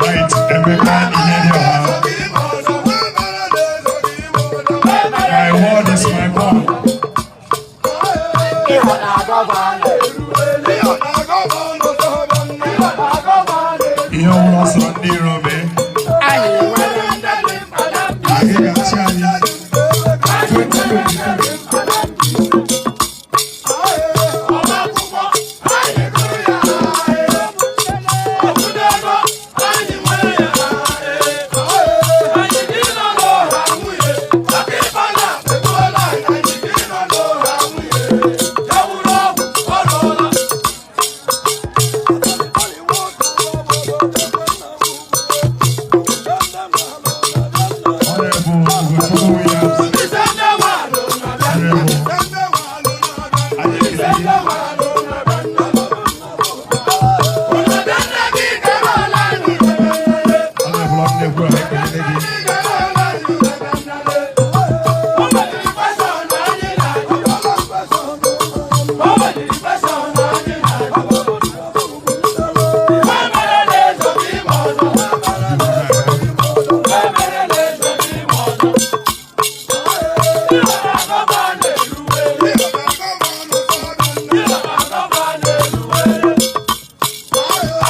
Right, Emeka Ihedioha. My word is my bond. Ịhụ na governor. Ihe ọbụla sọrọ ndị iro mee, Anyị nwere ndị dị mkpa na ndụ. Anyị ga-achị anyị 2023. Ọba akwụkwọ, anyị gụrụ ya. Ọtụtụ ego, anyị nwere ya. Anyị dị nọ n'ọha nwunye. Maka ịba na egbuola anyị dị nọ n'ọha nwunye. Ya wuru ọgwụ, ọ rụọla. Honorable Ugochukwu Williams, Ise ndị nwaanyị na-abịa. Honorable, anyị ekele gị. Unu bịa nne gị kereola anyị. Honorable Ọnụnekwu, anyị ekele gị. O nwere question anyị na-ajụ. O nwere question anyị na-ajụ. Ife mere na-ezo n'ime ọzọ. Ife mere na-ezo n'ime ọzọ. Ịhụ na governor eruwe. Ịhụ na governor eruwe.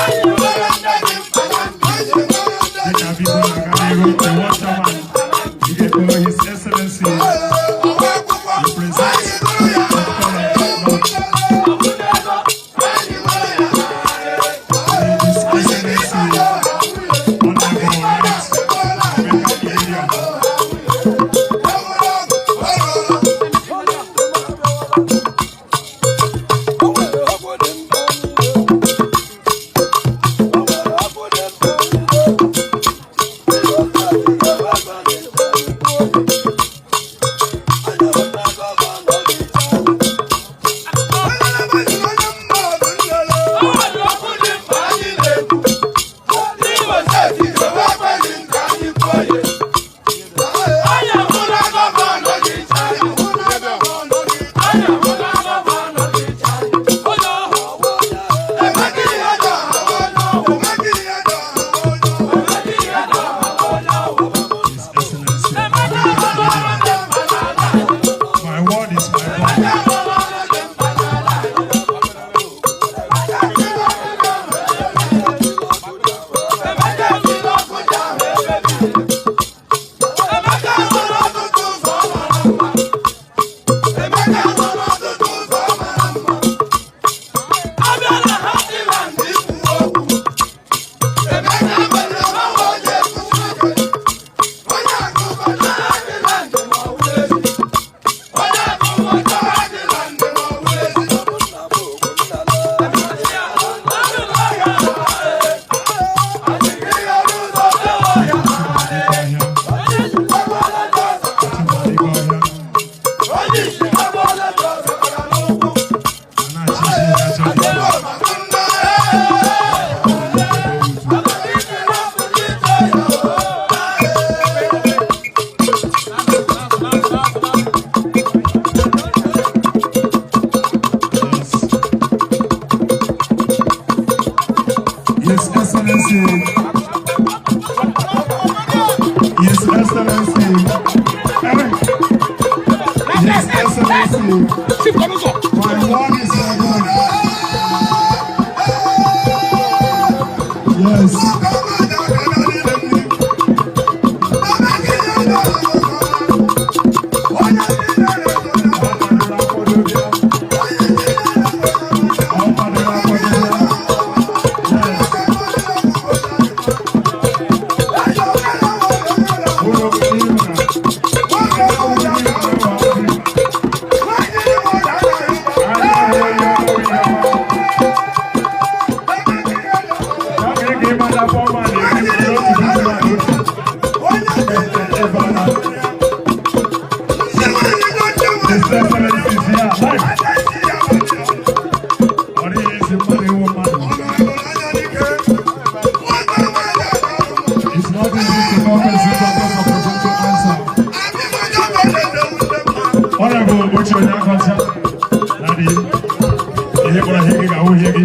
Anyị nwere ndị dị mkpa na ndụ. Dịka biko na-aga n'ihu, the one chairman, ị ga-ekpọrọ His Excellency, the President of Kola North, His Excellency, Honorable Right Emeka Ihedioha. O nwere okwu dị mkpa anyị na-ekwu. N'Imo Steeti, ewe ekweghị nke anyị kwuo ya. Anyị ahụla governor dị iche anyị. Anyị ahụla governor dị iche anyị. Onye ọhụụ. Emeka Ihedioha onye ọhụụ. Emeka Ihedioha onye ọhụụ. His Excellency. My word is my bond. Emeka ọrụ dị mkpa n'ala anyị. Emeka esila ọkụ ji ahụ ebe niile. Emeka rụrụ ọtụtụ ụzọ mara mma. Emeka rụrụ ọtụtụ ụzọ mara mma. Abịa na Heartland ikwu okwu. Emeka mere mmanwụ onye ekwusi ike. Onye akụkọta Heartland ma ọ bụ ezi. Onye akụkọta Heartland ma ọ bụ ezi. Dịka ọhịa, Achịkwa dịka ọhịa, a na-achị isi na-achọ dị mma. Yes. His Excellency. His Excellency. Eric. His Excellency. My word is my bond. Yes. Ọ kwadoro akwado bịa. Ọ kwadoro akwado bịa. Yes. Ụlọ n'ihu na. Ụlọ n'ihu na. Anyị ahụghị ihe ọhụrụ ihe ọma. Ya mere ka ịmata fọma na-esi n'otu puku na otu. Ebe a na. His Excellency is here live. Ọ dịghị isi mmadụ iwu mmadụ. It's not easy to call president of to answer. Honorable Uche Onyeakocha, Daddy, ihe kpọrọ ihe gị ga-awụ ihe gị.